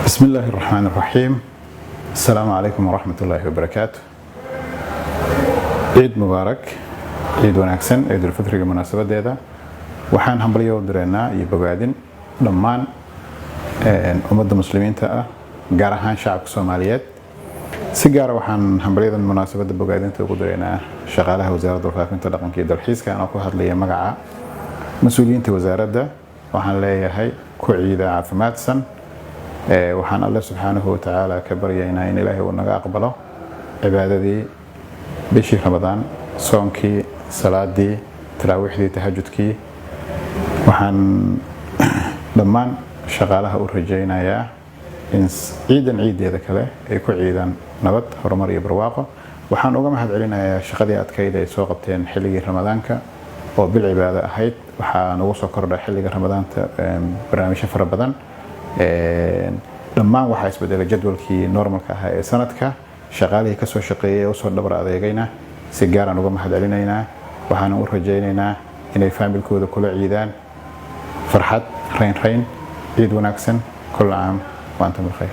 بسم الله الرحمن الرحيم، السلام عليكم ورحمة الله وبركاته. Ciid mubaarak, ciid wanaagsan. Ciidulfitriga munaasabadeeda waxaan hambalyo u direynaa iyo bogaadin dhammaan ummadda muslimiinta ah, gaar ahaan shacabka Soomaaliyeed. Si gaara waxaan hambalyadan munaasabadda bogaadinta ugu direynaa shaqaalaha Wasaaradda Warfaafinta, Dhaqanka iyo Dalxiiska. Anoo ku hadlaya magaca mas-uuliyiinta wasaaradda, waxaan leeyahay ku ciida caafimaadsan. Waxaan Alle subxaanahu watacaala ka baryaynaa in Ilaahay uu naga aqbalo cibaadadii bishii Ramadaan, soonkii, salaadii, taraawiixdii, tahajudkii. Waxaan dhammaan shaqaalaha u rajaynayaa in ciidan ciideeda kale ay ku ciidaan nabad, horumar iyo barwaaqo. Waxaan uga mahad celinayaa shaqadii adkayd ay soo qabteen xilligii Ramadaanka oo bil cibaado ahayd. Waxaa nagu soo kordha xilliga Ramadaanta barnaamijyo fara badan. Dhammaan waxaa isbedelay jadwalkii normalka ahaa ee sanadka. Shaqaalihii kasoo shaqeeyay ee usoo dhabar adeegayna si gaaraan uga mahad celinaynaa. Waxaana u rajaynaynaa inay faamilkooda kula ciidaan farxad, rayn rayn. Ciid wanaagsan. كل عام وأنتم بخير.